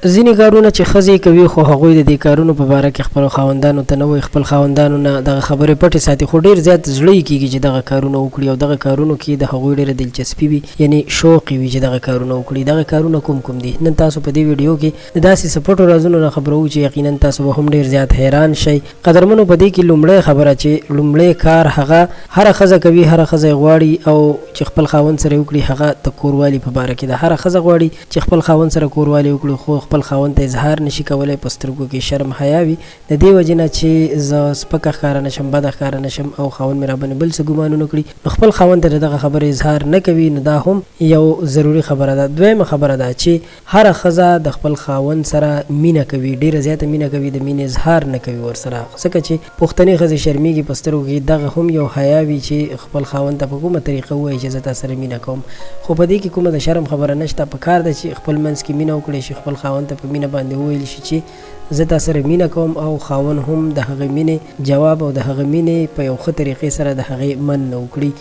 ځینې کارونه چې ښځې یې کوي خو هغوی د دې کارونو په باره کې خپلو خاوندانو ته نه وایي، خپل خاوندانو نه دغه خبرې پټې ساتي خو ډېر زیات زړه یې کېږي چې دغه کارونه وکړي او دغه کارونو کې د هغوی ډېره دلچسپي وي یعنې شوق یې وي چې دغه کارونه وکړي. دغه کارونه کوم کوم دي؟ نن تاسو په دې ویډیو کې د داسې څه پټو رازونو نه خبروو چې یقینا تاسو به هم ډېر زیات حیران شئ. قدرمنو په دې کې لومړی خبره چې لومړی کار هغه هره ښځه کوي، هره ښځه یې غواړي او چې خپل خاوند سره یې وکړي هغه د کوروالي په باره کې ده. هره ښځه غواړي چې خپل خاوند سره کوروالي وکړي خو خپل خاوند ته اظهار نشي کولای، په سترګو کې شرم حیا وي د دې وجې نه چې زه سپکه ښکاره نه شم، بده ښکاره نه شم او خاوند مې راباندې بل څه ګومان ونه کړي نو خپل خاوند ته د دغه خبرې اظهار نه کوي نو دا هم یو ضروري خبره ده. دویمه خبره دا چې هره ښځه د خپل خاوند سره مینه کوي، ډېره زیاته مینه کوي، د مینې اظهار نه کوي ورسره، ځکه چې پښتنې ښځې شرمېږي په سترګو کې دغه هم یو حیا وي چې خپل خاوند ته په کومه طریقه ووایي چې زه تا سره مینه کوم، خو په دې کې کومه د شرم خبره نشته، په کار ده چې خپل منځ کې مینه وکړی شي، خپل خاوند ته په مینه باندې وویل شي چې زه تا سره مینه کوم او خاوند هم د هغه مینې جواب او د هغه مینې په یو ښه طریقې سره د هغې مننه وکړي.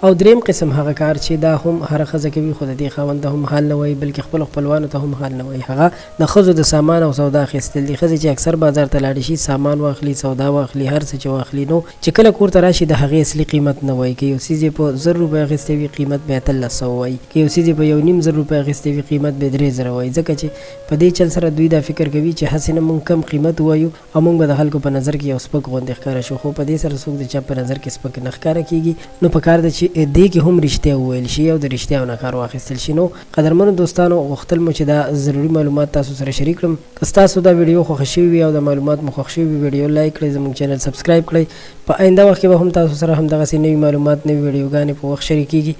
او دریم قسم هغه کار چې دا هم هره ښځه کوي خو د دې خاوند ته هم حال نه وايي بلکې خپلو خپلوانو ته هم حال نه وايي هغه د ښځو د سامان او سودا اخیستل دي. ښځې چې اکثر بازار ته لاړې شي سامان واخلي، سودا واخلي، هر څه چې واخلي نو چې کله کور ته راشي د هغې اصلي قیمت نه وايي. که یو څیز یې په 1000 روپۍ اخیستی وي قیمت به یې 1800 وايي، که یو څیز یې په 1500 روپۍ اخیستی وي قیمت به یې 3000 وايي ځکه چې په دې چل سره دوی دا فکر کوي چې هسې نه موږ کم قیمت ووایو او موږ به د خلکو په نظر کې یو سپک غوندې ښکاره شو، خو په دې سره څوک د چا په نظر کې سپک نه ښکاره کېږي، نو په کار ده چې دې کې هم رښتیا وویل شي او د رښتیاو نه کار واخیستل شي. نو قدرمنو دوستانو غوښتل مو چې دا ضروري معلومات تاسو سره شریک کړم. که ستاسو دا ویډیو خوښه شوې وي او دا معلومات مو خوښ شوي وي ویډیو لایک کړئ، زموږ چینل سبسکرایب کړئ. په آینده وخت کې به هم تاسو سره همدغسې نوي معلومات، نوي ویډیوګانې په وخت شریکېږي.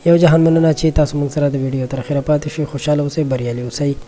یو جهان مننه چې تاسو موږ سره د ویډیو تر اخره پاتې شوئ. خوشحاله اوسئ، بریالي اوسئ.